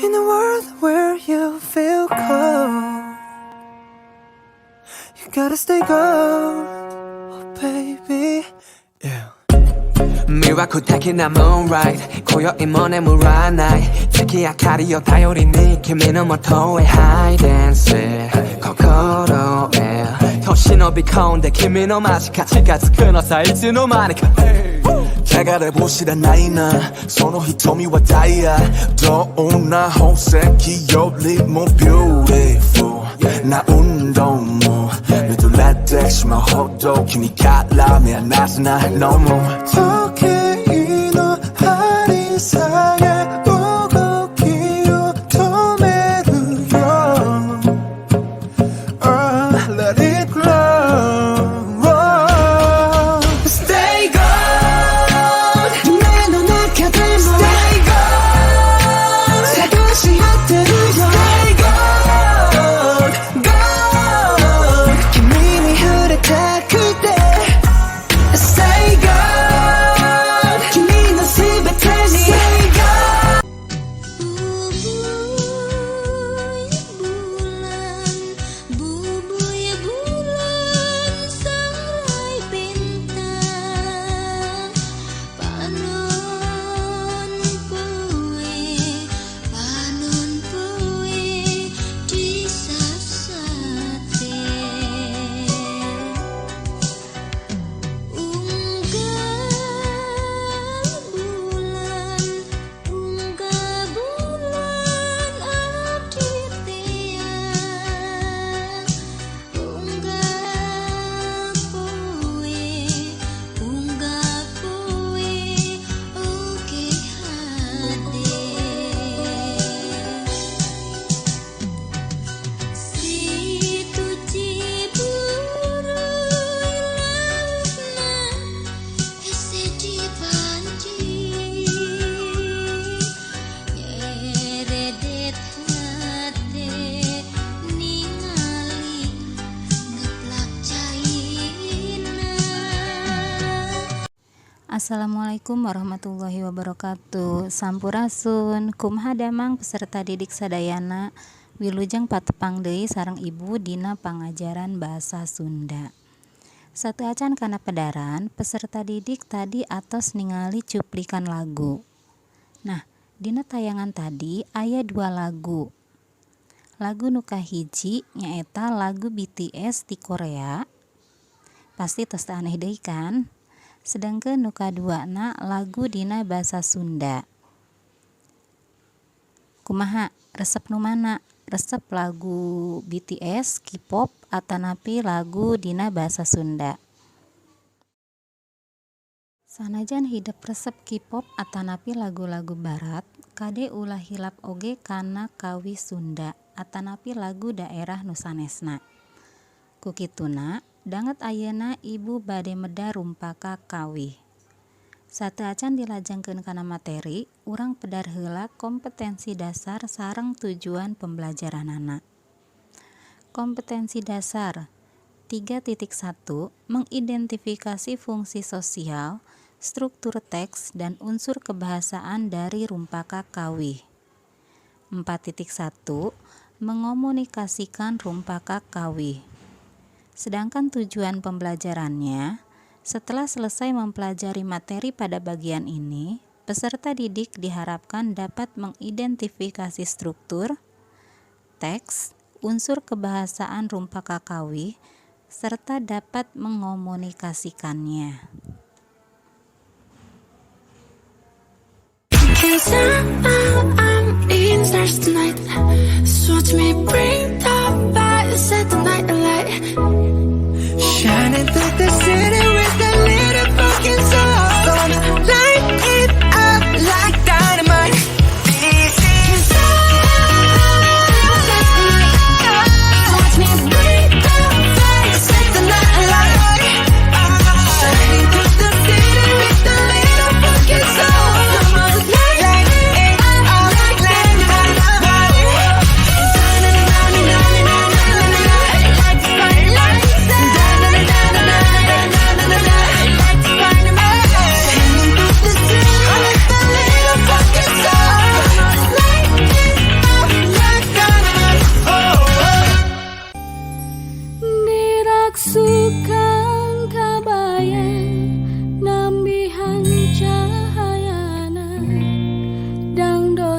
In a world where you feel cold, you gotta stay gold, oh baby. Yeah. 魅惑的な moonlight 今宵も眠らない月明かりを頼りに君の元へ Hide and seek 心へと忍び込んで君の間近近づくのさいつの間にか。汚れを知らないなその瞳はダイヤ。どんな宝石よりも beautiful な運動も見とれてしまうほど君から目離せない。 No more. 時計の針さえ動きを止めるよ。 Oh, let it glow. Stay gold. 夢の中でも Stay gold. 探し合ってるよ。 Stay gold, gold. 君に触れたくて Stay gold. 君のすべてに Stay gold. Bubuy bulan, bubuy bulan, sangrai bintang, panon poe, panon poe disasate. Unggal bulan, unggal bulan abdi teang, unggal poe, unggal poe oge hade. Situ Ciburuy lautna hese dipanci, nyeredet hate ningali ngeplak caina. Assalamualaikum warahmatullahi wabarakatuh. Sampurasun. Kumaha damang, peserta didik sadayana? Wilujeng patepang deui sareng Ibu dina pangajaran bahasa Sunda. Sateuacan kana pedaran, peserta didik tadi atos ningali cuplikan lagu. Nah, dina tayangan tadi aya dua lagu. Lagu nu kahiji nyaeta lagu BTS ti Korea. Pasti tos teu aneh deui, kan? Sedangkeun nu kaduana lagu dina basa Sunda. Kumaha, resep nu mana? Resep lagu BTS, K-pop, atanapi lagu dina bahasa Sunda? Sanajan hidep resep K-pop atanapi lagu-lagu barat, kade ulah hilap oge kana kawih Sunda atanapi lagu daerah nu sanesna. Ku kituna, danget ayeuna Ibu bade medar rumpaka kawih. Sateuacan dilajengkeun kana materi, urang pedar heula kompetensi dasar sareng tujuan pembelajaranana. Kompetensi dasar 3.1, mengidentifikasi fungsi sosial, struktur teks, dan unsur kebahasaan dari rumpaka kawih. 4.1, mengomunikasikan rumpaka kawih. Sedangkan tujuan pembelajarannya, setelah selesai mempelajari materi pada bagian ini, peserta didik diharapkan dapat mengidentifikasi struktur, teks, unsur kebahasaan rumpaka kawih, serta dapat mengomunikasikannya. 'Cause I'm in stars tonight. So watch me bring the fire, set the night alight. Shining through the city with a little fucking soul. Gonna light it up like dynamite. This is 'Cause I'm stars tonight. So watch me bring the fire, set the night alight. Shining through the city with a little fucking soul. Gonna light it up like dynamite.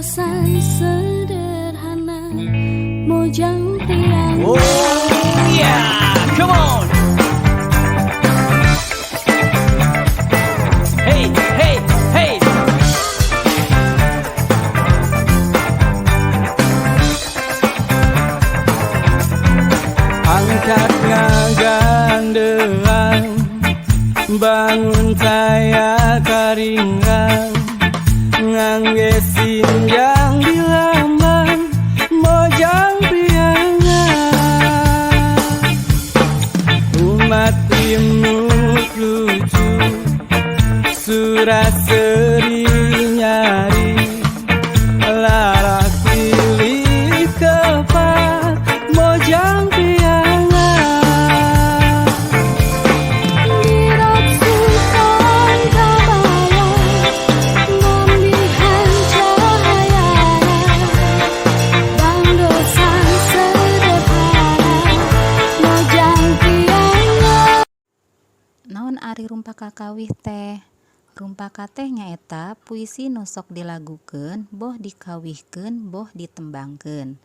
Bangdosan sederhana mojang piangan. Oh yeah, come on. Hey, hey, hey. Angkat ngagandean, bangun saya karingan, ngangge sinjang dilamban mojang piangan. Umat imut lucu, surat seri nyari, laras pilih kepat mojang piangan. Mirap sultan kabaya, membihan cahaya. Bangdosan sederhana mojang piangan. Naon ari rumpaka kawih teh? Rumpaka teh nyaeta puisi nu sok dilagukeun, boh dikawihkeun, boh ditembangkeun.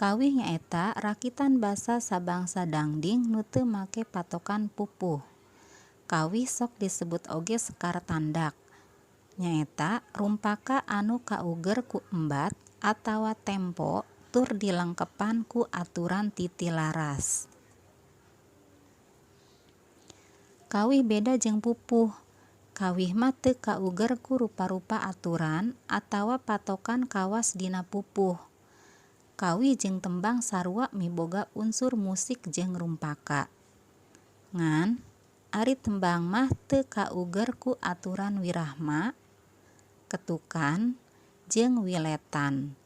Kawih nyaeta rakitan basa sabangsa dangding nu teu make patokan pupuh. Kawih sok disebut oge sekar tandak. Nyaeta rumpaka anu kauger ku embat atawa tempo tur dilengkepan ku aturan titilaras. Kawih beda jeung pupuh. Kawih mah teu kauger ku rupa-rupa aturan atawa patokan kawas dina pupuh. Kawih jeung tembang sarua miboga unsur musik jeung rumpaka. Ngan, ari tembang mah teu kauger ku aturan wirahma, ketukan, jeung wiletan,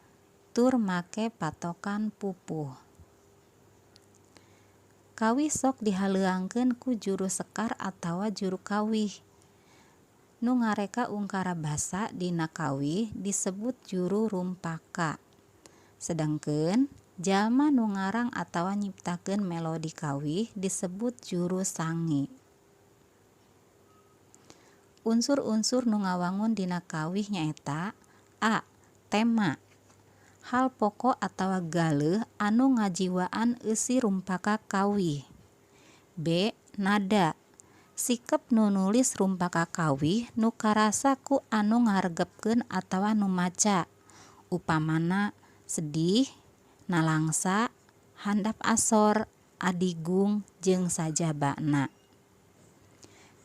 tur make patokan pupuh. Kawih sok dihaleuangkeun ku juru sekar atawa juru kawih. Nu ngareka ungkara basa dina kawih disebut juru rumpaka. Sedengkeun jalma nu ngarang atawa nyiptakeun melodi kawih disebut juru sange. Unsur-unsur nu ngawangun dina kawih nyaeta: A. Tema, hal pokok atawa galeuh anu ngajiwaan eusi rumpaka kawih. B. Nada, sikep nu nulis rumpaka kawih nu karasa ku anu ngaregepkeun atawa nu maca, upamana sedih, nalangsa, handap asor, adigung, jeung sajabana.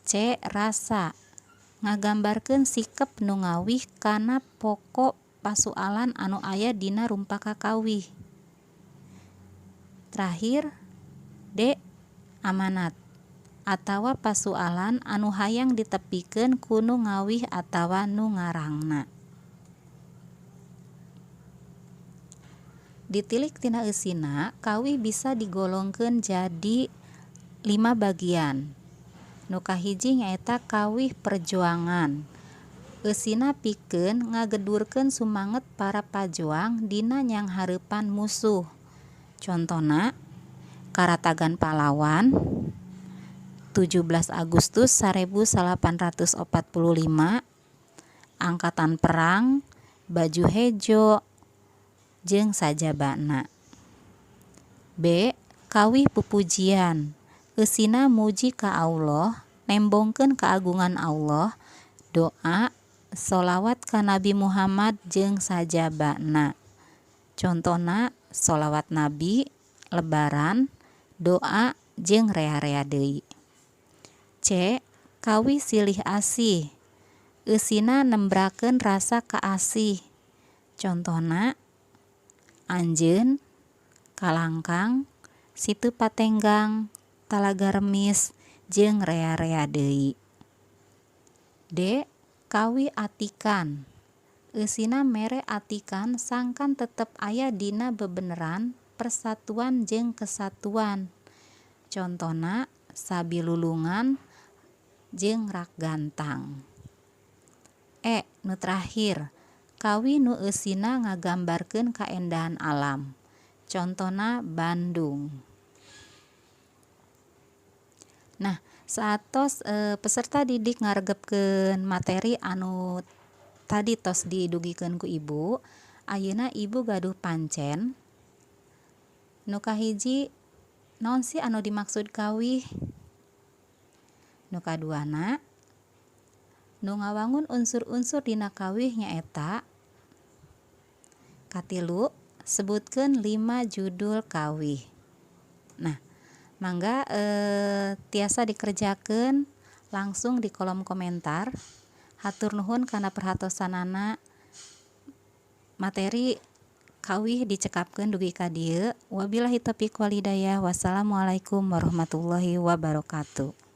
C. Rasa, ngagambarkeun sikep nu ngawih kana pokok pasualan anu aya dina rumpaka kawih. Terakhir, D. Amanat atawa pasualan anu hayang ditepikeun ku nu ngawih atawa nu ngarangna. Ditilik tina eusina, kawih bisa digolongkeun jadi 5 bagian. Nu kahiji nyaeta kawih perjuangan. Eusina pikeun ngagedurkeun sumanget para pajuang dina nyanghareupan musuh. Contona, Karatagan Pahlawan 17 Agustus 1845, Angkatan Perang, Baju Hejo, jeung sajabana. B. Kawih pupujian. Eusina muji ka Allah, nembongkeun keagungan Allah, doa, solawat ka Nabi Muhammad jeung sajabana. Contona solawat Nabi, lebaran, doa, jeung rea-rea deui. C. Kawih silih asih. Eusina nembrakeun rasa kaasih. Contona anjeun, kalangkang, Situ Patenggang, Talaga Remis, jeung rea-rea deui. D. Kawih atikan. Eusina mere atikan sangkan tetep aya dina bebeneran, persatuan jeung kesatuan. Contona Sabilulungan jeung Rak Gantang. E. Nu terakhir, kawih nu eusina ngagambarkeun kaendahan alam. Contona Bandung. Nah, saatos peserta didik ngaregepkeun materi anu Tadi tos didugikeun ku Ibu. Ayeuna Ibu gaduh pancen. Nu kahiji, naon sih anu dimaksud kawih? Nu kaduana, nu ngawangun unsur-unsur dina kawih nyaeta. Katilu, sebutkeun 5 judul kawih. Nah, mangga tiasa dikerjakeun langsung di kolom komentar. Hatur nuhun kana perhatosanana. Materi kawih dicekapkeun dugi ka dieu. Wabillahi taufiq walhidayah. Wassalamualaikum warahmatullahi wabarakatuh.